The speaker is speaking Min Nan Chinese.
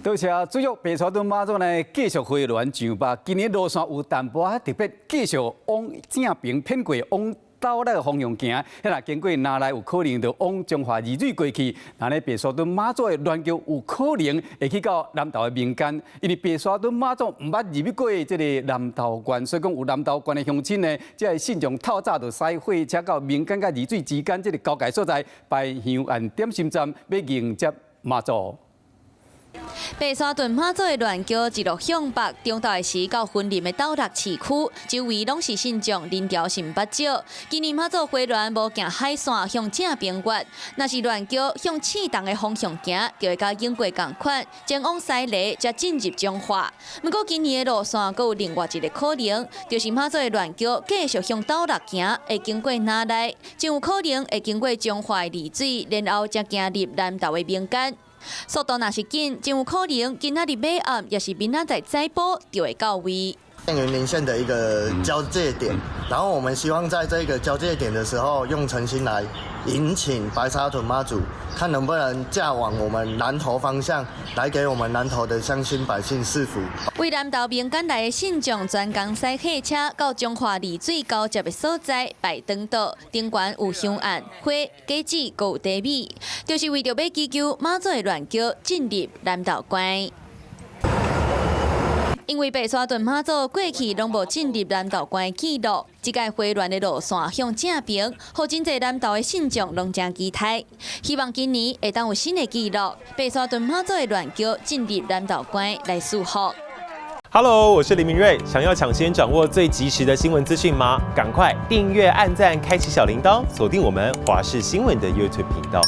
多謝主要白沙屯媽祖呢，繼續回鑾上北。今年路線有淡薄仔特別，繼續往正爿偏過往斗六的方向行。彼若經過林內有可能就往彰化二水過去。那呢白沙屯媽祖的鑾轎有可能會去到南投的民間，因為白沙屯媽祖毋捌入去過這个南投縣，所以講有南投縣的鄉親呢，這个信眾透早就駛火車到民間佮二水之間這个交界所在，擺香案點心站，欲迎接媽祖。白沙屯媽祖的鑾轎一路向北，中晝時到雲林的斗六市區，周圍攏是信眾，人潮是毋捌少。今年媽祖回鑾無行海線向正爿越，若是鑾轎向刺桐的方向行，就會佮英國仝款，前往西螺才進入彰化。毋過今年的路線閣有另外一个可能，就是媽祖的鑾轎繼續向斗六行，會經過林內，真有可能會經過彰化的二水，然後才行入南投的民間。速度若是緊，真有可能今仔日尾暗，抑是明仔載早晡就會到位。雲林縣的一個交界點，然後我們希望在這個交界點的時候，用誠心來迎請白沙屯媽祖，看能不能駕往我們南投方向，來給我們南投的鄉親百姓賜福。為南投民間來的信眾專工駛貨車到彰化二水交接的所在拜轉桌，頂懸有香案、花、果子，閣有茶米，就是為著欲祈求媽祖的鑾轎進入南投關。因為白沙屯媽祖過去攏無進入南投關的記錄，這擺回鑾的路線向正爿，予真濟南投的信眾攏誠期待，希望今年會當有新的記錄，白沙屯媽祖的鑾轎進入南投關來賜福。 Hello，我是林明瑞，想要搶先掌握最及時的新聞資訊嗎？趕快訂閱、按讚、開啟小鈴鐺，鎖定我們華視新聞的 YouTube 頻道。